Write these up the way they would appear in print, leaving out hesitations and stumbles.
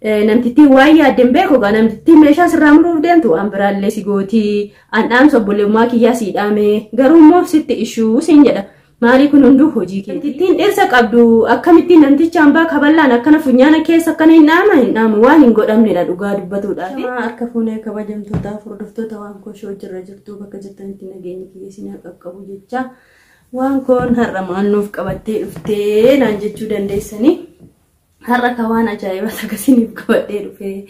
Namtittiin waan yaadde hin beeku egaa namtittiin meeshaa sirraa muruuf deemtu waan biraallee si gootii an dhaamsa obboleummaa kiyyaa sii dhaame garuu immoo sitti ishuu siin jedha maalii kun hunduu hojii kee. Namtittiin dhirsa qabdu akkamittiin namticha hambaa kaballaan akkana funyaana keessa akkana hin dhaama hin dhaamu waan hin godhamnedha dhugaa dubbatuudhaaf. Harka fuunee kabajamtootaaf hordoftoota waan koo shoo jirra jirtu bakka jirtanitti nageenyi kiyya isin haa qaqqabu jecha waan koon har'a maal nuuf qabattee dhuftee naan jechuu dandeessanii. Har'a ka waan ajaa'ibaa takka isiniif qabadhee dhufe.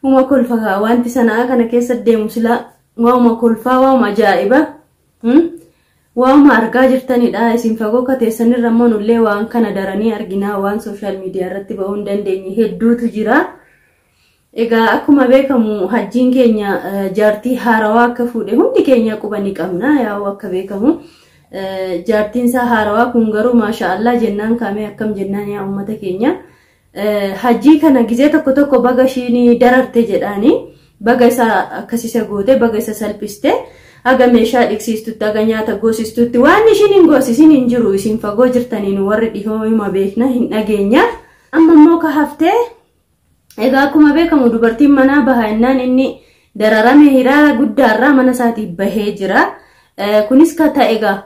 Uma kolfa kaa wanti sanaa kana keessa deemu silaa waanuma kolfaa waanuma ajaa'iba. Waanuma argaa jirtanidha. Isin fagoo ka teessanirra immoo nullee waan kana daranii arginaa waan sooshaal miidiyaa irratti ba'uu hin dandeenye hedduutu jira. Egaa akkuma beekamu hajjiin keenya jaartii haarawaa akka fuudhe hundi keenya quba ni qabna yaa'u akka beekamu. Jaartiin isaa haarawaa kun garuu maasha Allah jennaan kaamee akkam jennaan yaa uummata keenya. Hajjii kana gizee tokko tokko baga ishiin dararte jedhaani baga isa akkas isa goote baga isa salphiste haga meeshaa dhiqsiistutti haga nyaata goosistutti waan ishiin hin goosisin hin jiru isin fagoo jirtaniin warri dhihoo hima beekna hin dhageenya. Amma immoo ka haftee egaa akkuma beekamu dubartiin manaa baha innaan inni dararame hiraara guddaarraa mana isaatii bahee jira. Kunis ka ta'e egaa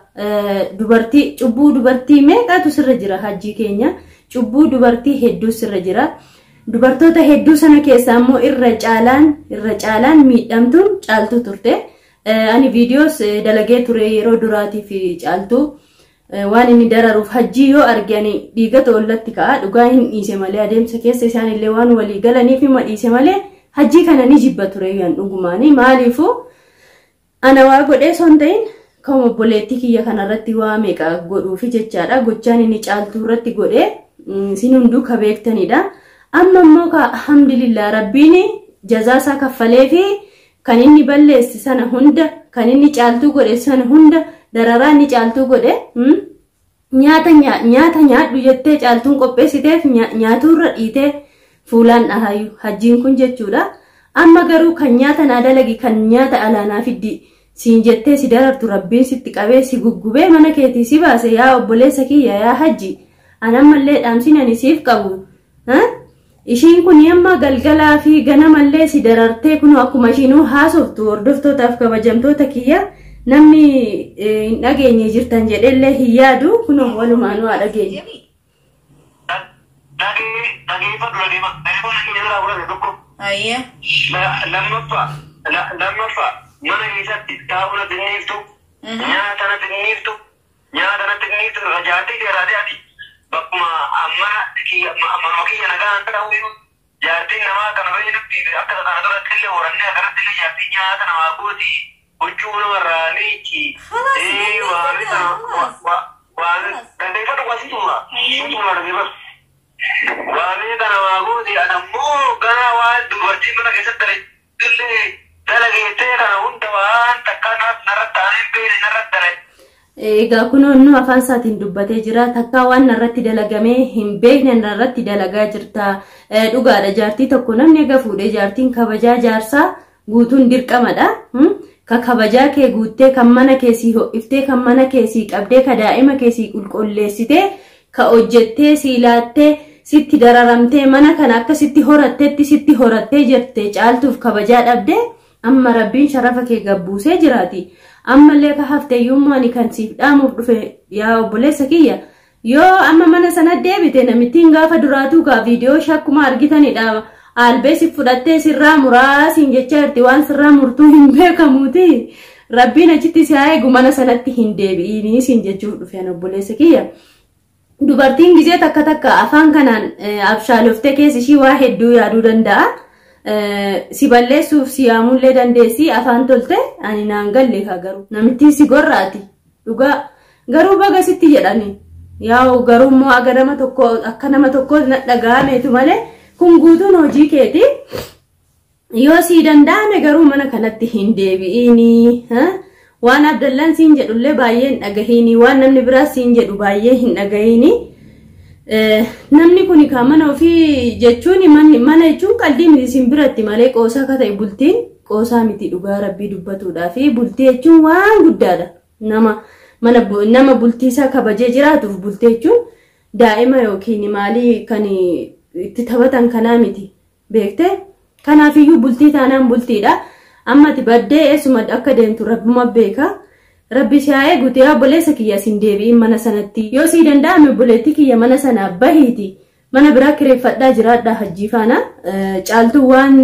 dubartii cubbuu dubartii meeqatu sirra jira hajjii keenya cubbuu dubartii hedduu sirra jira. Dubartoota hedduu sana keessaa immoo irra caalaan miidhamtuun caaltuu turte. Ani viidiyoos dalagee ture yeroo duraatii fi caaltuu waan inni dararuuf hajjii yoo arge ani dhiigatu ollatti ka'a dhugaa hin dhiise malee adeemsa keessa isaan illee waan walii galaniif hima dhiise malee hajjii kana ni jibba ture yan dhugumaanii maaliifuu ana waa godhee osoo hin ta'in kan obboleettii kiyya kanarratti waa meeqa godhuufi jechaadha. Gochaan inni caaltuu irratti godhee isin hunduu ka beektanidha. Amma immoo ka alhamdulillah rabbiin jazaa isaa kaffalee fi kan inni balleesse sana hunda kan inni caaltuu godhe sana hunda dararaa inni caaltuu godhe nyaata nyaadhu jettee caaltuun qopheessiteef nyaatuurra dhiitee fuulaan dhahaayu hajjiin kun jechuudha. Amma garuu kan nyaata naa dalagi kan nyaata alaanaa fiddi siin jettee si darartu rabbiin sitti qabee si guggubee mana keetii si baase yaa obboleessa kiyya yaa hajji an ammallee dhaamsin ani siif qabu. Ishiin kun amma galgalaa fi ganamallee si darartee kun akkuma ishiinuu haasoftu hordoftootaaf kabajamtoota kiyya namni hin dhageenye jirtan jedhellee hin yaadu kun walumaanuu haa dhageenye. Lammaffaa mana keessatti taa'uu natti hinniiftu nyaata natti hinniiftu jaartii dheeraadhe ati bakkuma amma manuma kiyya nagaan ta'uu jaartiin namaa kana fayyadamti akka kana duratti illee horannee akkanatti illee jaartiin nyaata namaa gooti huccuu namarraa miici waan dandeeffatu waa situma situma dandeeffatu. Waamee kana namaa gooti anammoo gara waan dubartiin mana keessatti illee dalageettee kana hunda waan takka narratti ta'anii beekne narratti dalage. Egaa kunoo afaan isaatiin dubbatee jira. Takka waan narratti dalagamee hin beekne narratti dalagaa jirta. Dhugaadha jaartii tokko namni egaa fuudhee jaartiin kabajaa jaarsaa guutuun dirqamadha. Ka kabajaa kee guuttee kan mana kee sii ho'iftee kan mana kee sii qabdee ka daa'ima kee sii qulqulleessitee ka hojjettee sii laattee sitti dararamtee mana kana akka sitti horatteetti sitti horattee jirte caaltuuf kabajaa dhabdee amma rabbiin sharafa kee gabbuusee jiraati. Ammallee ka hafteeyyummaa ani kan siif dhaamuuf dhufe yaa obboleessa kiyya yoo amma mana sana deebite namittiin gaafa duraatuu kaa viidiyoo shakkuma argitanidha. Albee si fudhattee sirraa muraasiin jechaa jirti waan sirraa murtuu hin beekamuuti. Rabbiin achitti si haa eegu mana sanatti hin deebi'inii siin jechuuf dhufe obboleessa kiyya. Dubartiin gizee takka takka afaan kanaan abshaaloftee keessa ishii waa hedduu yaaduu danda'a. Si balleessuuf si yaamullee dandeessi afaan tolte ani naan galle kaa garuu namittiin si gorraati dhugaa garuu baga sitti jedhani yaa'u garuu immoo aga nama tokko akka nama tokko na dhaga'ameetu malee kun guutuun hojii keeti yoo si danda'ame garuu mana kanatti hin deebi'iini waan Abdallaan siin jedhullee baay'ee hin dhagahiini waan namni biraas siin jedhu baay'ee hin dhagahiini. Namni kun kan mana ofii jechuun mana jechuun qalbii miti isin biratti malee qoosaa akka ta'e bultiin qoosaa miti dhugaa rabbii dubbatuudhaa fi bultii jechuun waan guddaadha. Nama bultii isaa kabajee jiraatuuf bultii jechuun daa'ima yookiin maalii kan itti taphatan kanaa miti. Beektee? Kanaafiyyuu bultii taanaan bultiidha. Amma ati baddee eessuma akka deemtu rabbuma beeka. Rabbi si haa eeguuti yaa obboleessa kiyya sin deebi'in mana sanatti. Yoo sii danda'ame obboleettii kiyya mana sanaa bahiiti. Mana biraa kireeffadhaa jiraadhaa hajjii faana. Caaltuu waan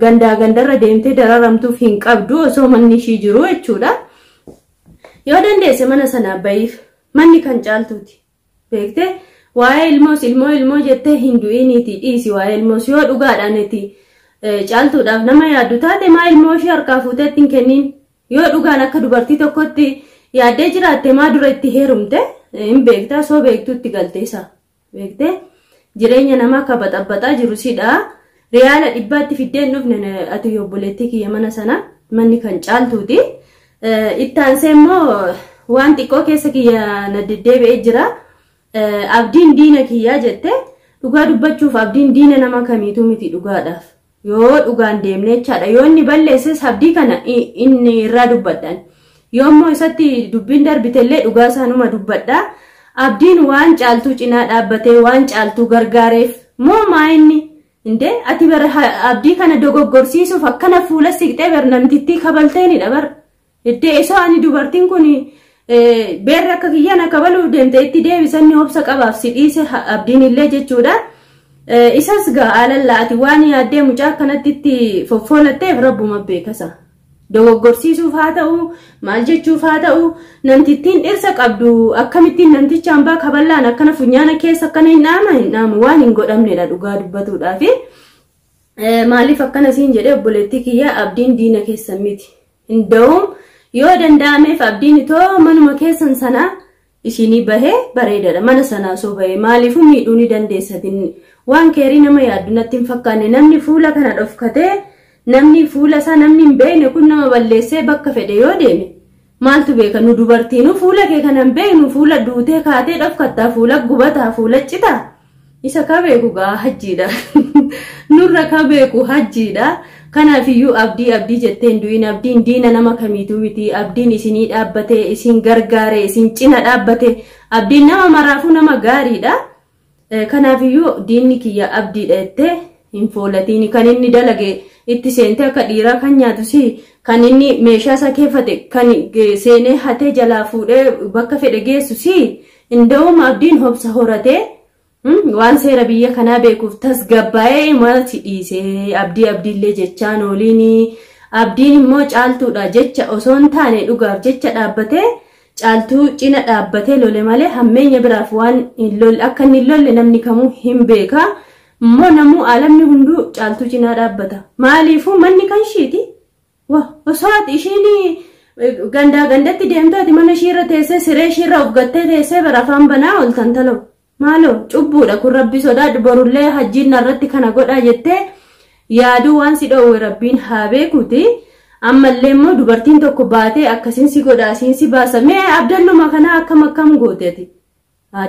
gandaa gandarra deemtee dararamtuuf hin qabdu osoo manni ishii jiru jechuudha. Yoo dandeesse mana sanaa bahiif manni kan caaltuuti. Beektee? Waa'ee ilmoos ilmoo ilmoo jettee hin du'iniiti dhiisi waa'ee ilmoos yoo dhugaadhaan itti caaltuudhaaf nama yaaddu taate maa ilmoo ishee harkaa fuutee ittiin kenniin. Yoo dhugaan akka dubartii tokkotti yaaddee jiraatte maa dura itti heerumte hin beektaa soo beektuutti galteessa. Beektee? Jireenya namaa akka baxabbaxaa jiru sidha. Riyaala dhibbaatti fiddee hin dhufne ati obboleettii kiyya mana sana manni kan caaltuuti. Itti aansee immoo waan xiqqoo keessa kiyya na deddeebi'ee jira. Abdiin diina kiyyaa jette dhugaa dubbachuuf abdiin diina nama kamiitu miti dhugaadhaaf. Yoo dhugaan deemne jechaadha. Yoo inni balleesses abdii kana inni irraa dubbadhan. Yoo immoo isatti dubbiin darbitellee dhugaa isaanuma dubbadha. Abdiin waan caaltuu cinaa dhaabbatee waan caaltuu gargaareef moo maa inni indee ati bara abdii kana dogoggorsiisuuf akkana fuula siqxee bar namtittii kabalteenidha bar. Iddee isoo ani dubartiin kun beerri akka kiyyaan akka baluuf deemte itti deebisanni obsa qabaaf si dhiise abdiin illee jechuudha. Isas gaa alalla ati waan yaaddee mucaa akkanatti itti foffolatteef rabbuma beekasa. Dogoggorsiisuuf haa ta'u maal jechuuf haa ta'u namtittiin dhirsa qabdu akkamittiin namticha hambaa kaballaan akkana funyaana keessa akkana hin dhaama hin dhaamu waan hin godhamnedha dhugaa dubbatuudhaafi. Maaliif akkana siin jedhee obboleettii kiyyaa abdiin diina keessan miti. Hinda'uum yoo danda'ameef abdiin itoo manuma keessan sanaa ishinii bahee bareedaadha. Mana sanaa osoo bahee maaliifuu miidhuu ni dandeessatin waan keerii nama yaaddu natti hin fakkaanne namni fuula kana dhofkatee namni fuula isaa namni hin beekne kun nama balleessee bakka fedhe yoo deeme maaltu beeka nu dubartiinuu fuula kee kana hin beeknu fuula duutee kaatee dhofkattaa fuula gubataa fuula citaa isa ka beeku gaa hajjiidha. Nurra ka beeku hajjiidha. Kanaafiyyuu abdii abdii jettee hin du'in abdiin diina nama kamiituu miti abdiin isinii dhaabbatee isin gargaaree isin cina dhaabbatee abdiin nama maraafuu nama gaariidha. Kanaafiyyuu diinni kiyya abdiidha jettee hin foolatiin kan inni dalage itti seentee akka dhiiraa kan nyaatu si kan inni meeshaa isaa keeffate kan seenee hatee jalaa fuudhee bakka fedhe geessu si hinda'uuma abdiin hobsa horatee waan seera biyya kanaa beekuuf tasgabbaa'ee maalti dhiisee abdii abdiillee jechaan ooliini abdiin immoo caaltuudha jecha osoo hin taane dhugaaf jecha dhaabbatee caaltuu cina dhaabbatee lole malee hammeenya biraaf waan akka inni lolle namni kamuu hin beeka. Immoo namuu alamni hunduu caaltuu cinaa dhaabbata. Maaliifuu manni kan ishiiti? Osoo ati ishiin gandaa gandatti deemtu ati mana ishiirra teessee siree ishiirra of gattee teessee bara afaan banaa ooltan taloo. Maaloo cubbuudha kun rabbi sodaadhu borullee hajjiin narratti kana godhaa jettee yaaduu waan si dhoowwe rabbiin haa beekuuti. Ammallee immoo dubartiin tokko baatee akkasiin si godha asiin si baasa mee abdalluma kanaa akkam akkam gooteeti.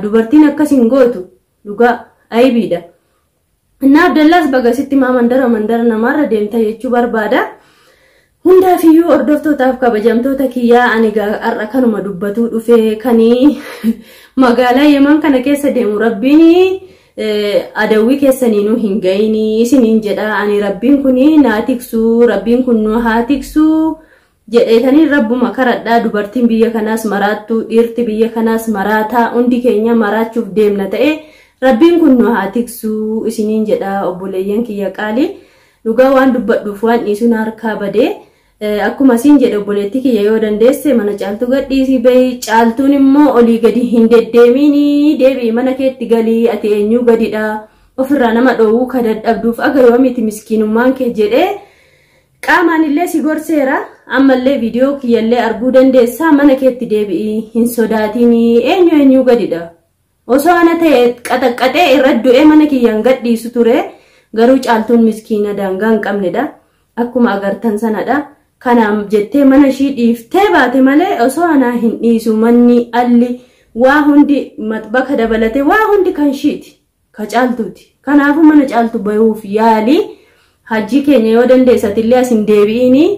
Dubartiin akkasiin gootu dhugaa aybiidha. Innaa Abdallaas baga sitti maa mandara mandara namaarra deemta jechuu barbaada. Hundaafiyyuu hordoftootaaf kabajamtoota kiyyaa ani har'a kanuma dubbatuu dhufee kanii magaalaa Yemen kana keessa deemu rabbiin adawwii keessaniinuu hin ga'inii isiniin jedha. Ani rabbiin kun naa tiksuu rabbiin kun nu haa tiksuu jedheetanii rabbuma karadhaa. Dubartiin biyya kanaas maraattuu dhiirti biyya kanaas maraataa hundi keenya maraachuuf deemna ta'e rabbiin kun nu haa tiksuu isiniin jedha. Obboleeyyan kiyya qaalii dhugaa waan dubbadhuuf waan dhiisuun harkaa badee. Akkuma siin jedhe obboleettii kiyya yoo dandeesse mana caaltuu gadhiisii bahi. Caaltuun immoo olii gadi hin deddeeminii deebi'i mana keetti galii ati eenyuu gadidha ofirraa nama dhoowwuu ka dadhabduuf aga yoomiti miskiinummaan kee jedhee qaamaan illee si gorseera. Ammallee viidiyoo kiyyallee arguu dandeessaa mana keetti deebi'i hin sodaatinii eenyu eenyuu gadidha. Osoo ana ta'e qaxaqqaxee irra du'ee mana kiyyaan gadhiisu ture garuu caaltuun miskiina daangaa hin qabnedha. Akkuma agartan sanadha. Kanaaf jettee mana ishii dhiiftee baate malee osoo anaa hin dhiisu manni alli waa hundi maxbaka dabalatee waa hundi kan ishiiti ka caaltuuti. Kanaafuu mana caaltu bahuuf yaali hajji keenya yoo dandeessatillee as hin deebi'inii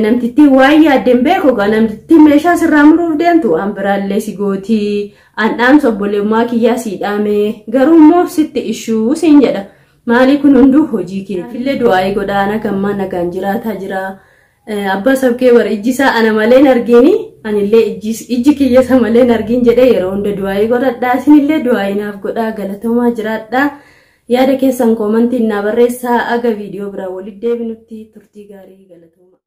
namtittiin waan yaaddeen beeku gaa namtittiin meeshaa sirraa muruuf deemtu waan biraallee si gootii an dhaamsa obboleummaa kiyyaa sii dhaame garuu immoo sitti ishuu siin jedha. Maali kun hunduu hojii keeti. Illee du'aa'ii godhaa ana gammaa nagaan jiraataa jira. Abbaa sabkee bara ijji isaa ana malee hin argini anillee ijji kiyya isa malee hin argin jedhee yeroo hunda du'aa'ii godhadhaa. Isinillee du'aa'ii naaf godhaa galatoomaa jiraadhaa. Yaada keessan koomantiin naa barreessaa aga viidiyoo biraa walitti deebinutti turtii gaarii galatoomaa.